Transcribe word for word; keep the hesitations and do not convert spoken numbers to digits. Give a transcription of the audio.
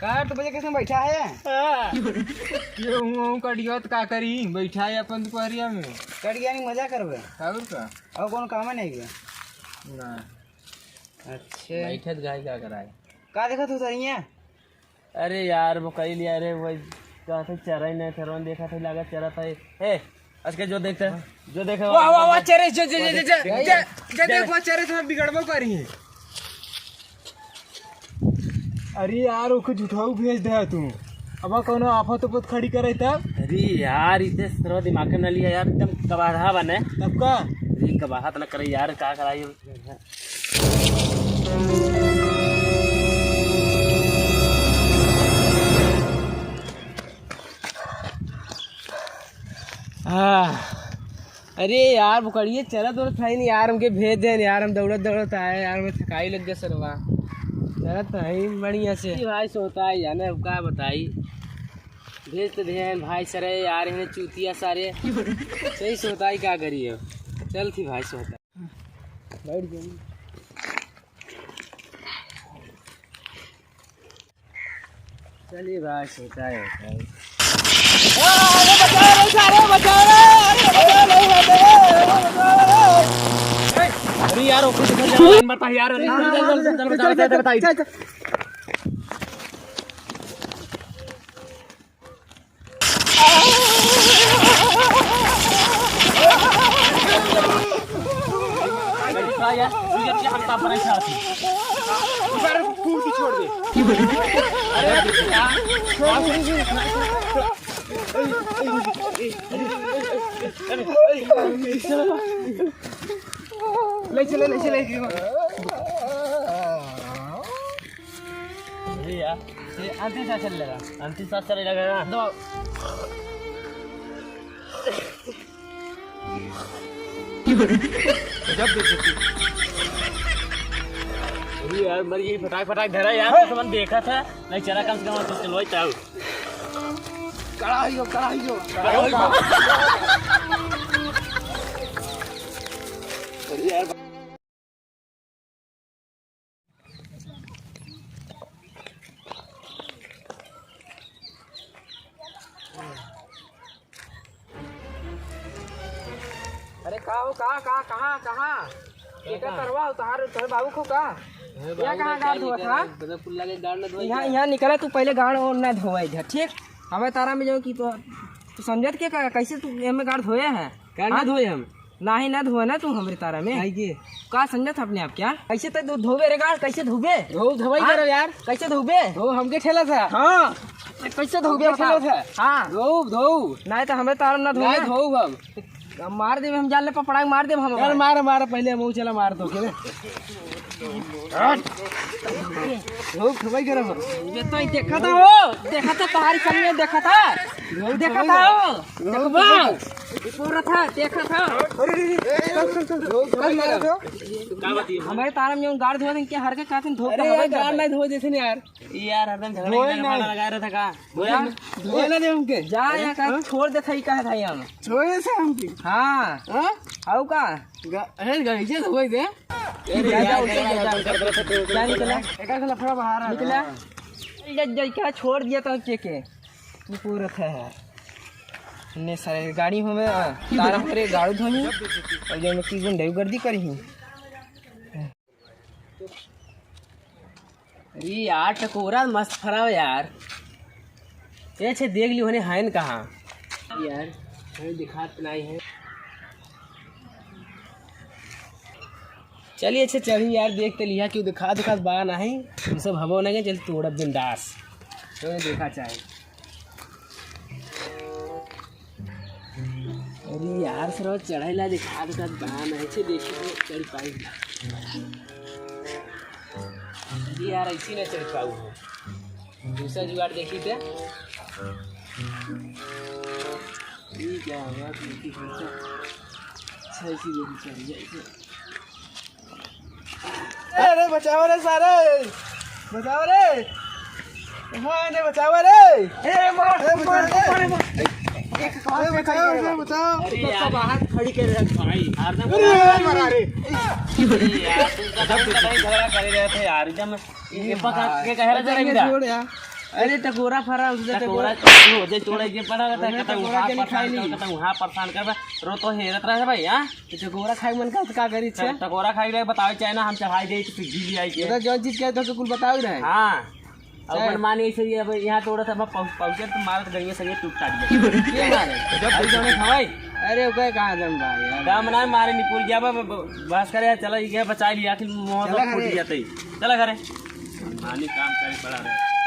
का तू बजे कैसे बैठा है? हाँ। ये हूँ, हूँ कटिया तो का करी, बैठा है अपन दुपहरिया में। कटिया नहीं मजा करबे। और का? और कौन काम नहीं है? ना। अच्छे। बैठत गाय का कराए? का देखत हो सरिया? अरे यार, वो कही लिया रे, वही कहा था चरा ही नहीं, चरवन देखा था, लगा चरा था। ए, आज के जो देखते हैं, जो देखे वाह, वाह, वाह, चरे, जे, जे, जे, जे, जे, जे, जे, देख, वहाँ चरे से बिगड़बो करी है। अरे यार, ओके झूठाऊ भेज दे तू। अब कौनो आफत उपत खड़ी करे तब? अरे यार, इतने सरवा दिमाग में ना लिया यार, एकदम कबाड़ा बने। तब का? अरे कबाड़ा तो ना करे यार, का कराई? आह, अरे यार, बुकड़िए चलत उलत है नहीं यार, हमके भेज देन यार, हम दौड़त दौड़त आए यार, मैं थकाई लग गया सरवा। चलत है बढ़िया से। जी भाई सोता है यार, अब का बताई, भेज तो दे हैं भाई सरे यार, इन्हें चूतिया सारे। सही सोता है, का करिए, चल थी भाई सोता। बैठ जाइए। चलिए भाई, सोता है, होता है। अरे बचाओ रे, सारे बचाओ रे, अरे बचाओ रे, बचाओ रे, बचाओ रे। अरे यार, वो कुछ नहीं, लाइन मारता है यार, अरे, चल, चल, चल, चल, चल, बताइए। ले चले, ले चले। अरे यार, ये अंतिम सांस चले लगा। अंतिम सांस चले लगा ना। दो। गजब बेइज्जती। अरे यार, मर गई, फटाक फटाक धरा यार, हाँ। तो समझ देखा था, नहीं चला कम से कम, तो चलो, चाहो। कड़ा ही हो, कड़ा ही हो। अरे यार। अरे का हो, का, का, कहाँ, कहाँ? एका तरवा हो, तोहार, तोहरे बाबू को का? अरे या बाबू कहाँ ना गाड़ चाहिए, धोवत इधर हा? बदरपुर लगे गाड़ ना धोए यहाँ, इधर। यहाँ निकला तू पहले गाड़ और ना धोवे इधर, ठीक? हमें तारा में जो कि तो, तू समझत के का, कैसे तू एमे गाड़ धोए है? गाड़ ना हाँ? धोए हम। नाही ना धोए ना तू हमरे तारा में। काहे के? का समझत अपने आप क्या? कैसे ते धो-, धोबे रे गाड़, कैसे धोबे? धो, धोवाई हाँ? करो यार। कैसे धोबे? धो, हमके ठेला था। हाँ। कैसे धोबे हमके बता? ठेला था। हाँ। धो, धो। नाही तो हमरे तारा में ना धोए। नाही धो हम। अब मार देबे हम, जान ले पपड़ा के मार देबे हम यार, अब। मार, मार, पहले हम चला मार दो के। हट। धो, खवाई गरम हो। ये तो ही देखा था वो, देखा था तुम्हारी कमी में देखा था। धो, देखा खवाई था गरम। वो। देखबा। पूरा था, देखा था। अरे, अरे, अरे, चल, चल, चल। धो, खवाई गरम। का बात है? हमारे तारा में गाड़ धोआ देंगे, हर के कहते हैं, धो अरे के यार, हवाई गाड़ गरम। नहीं धो जैसे नहीं यार। यार, हरदम झगड़ा धोए ही नहीं। लगा रहा था का? धोए यार, ना, धोए ना दे हमके। जा अरे, यहाँ का हाँ? छोड़ दे, सही कहा था यहाँ। छोड़े से हमके? हाँ। हाँ? आओ का? गा-, अरे, गाड़ी से धोए दे। जा, जा, उल्टे जा, जा। जा, निकला। एका से लफड़ा बाहर आ निकला। रहा। जा, जा, क्या छोड़ दिया था के के? ये पूरा था है। ने सारे गाड़ी में, आ, तारा हमारे गाड़ू धोनी। और जो मैं की गुंडे गर्दी करी। अरे यार, टकोरा मस्त फराव यार। ये छे देख लियो, हने हायन कहाँ? यार, हमें दिखात नहीं है। चलिए, अच्छे चढ़ी यार, देख तो लिया, क्यों दिखा, दिखा बा नहीं। हम सब हबो नहीं, चल तोड़ा बिंदास। तो देखा चाहे। अरे यार, सरवा चढ़ाई ला दिखा देता, दान ऐसे देखी तो चढ़ पाई। अरे यार, ऐसे ना चढ़ पाऊ हो। दूसरा जुगाड़ देखी थे। ठीक है, यार, देखी दूसरा। अच्छा, इसी देखी चढ़ जाए इसे। अरे बचाओ रे सारे, बचाओ रे, हाँ, इन्हें बचाओ रे। ए, मार, ए, बचाओ मार, रे। मार, मार। एक, एक, ए, बचाओ, बचाओ, बचाओ। अरे तो यार, बाहर खड़ी कर रहे भाई। अरे, अरे, अरे, अरे। अरे यार, तुम कदम कदम झगड़ा करे रहे थे यार, जब ये पकड़ के कह रहे थे, छोड़ यार। अरे टकोरा फरा, उसने टकोरा, टकोरा। तू हो जाए, तोड़ा के पड़ा रहता है, अरे कतौ टकोरा वहाँ के नहीं परेशान खाई कर, नहीं। कतौ वहाँ परेशान कर, रो तो हेरत रहे भाई, हाँ? तो टकोरा खाई मन का, तो का करी छे? टकोरा खाई रहे, बतावे चाहे ना, हम चढ़ाई दे, तो फिर घी ले आई के। मतलब जौन चीज कहे तो कुल बतावे रहे। हाँ। अब सर। अपन मान ऐसे ही अब यहाँ तोड़ा था, अब पहुँ-, पहुँचे तो मारत गइया संगे टूट टाट गया। के मारे? जब कोई जने खवाई। अरे ओके कहाँ दम बा यार? दम ना मारे निकल गया बा, ब-, ब-, बस करे यार, चला ये बचा लिया, आखिर मुँह चला तो फूट घरे। गया तई। चला घरे। मानी काम करे पड़ा रहे।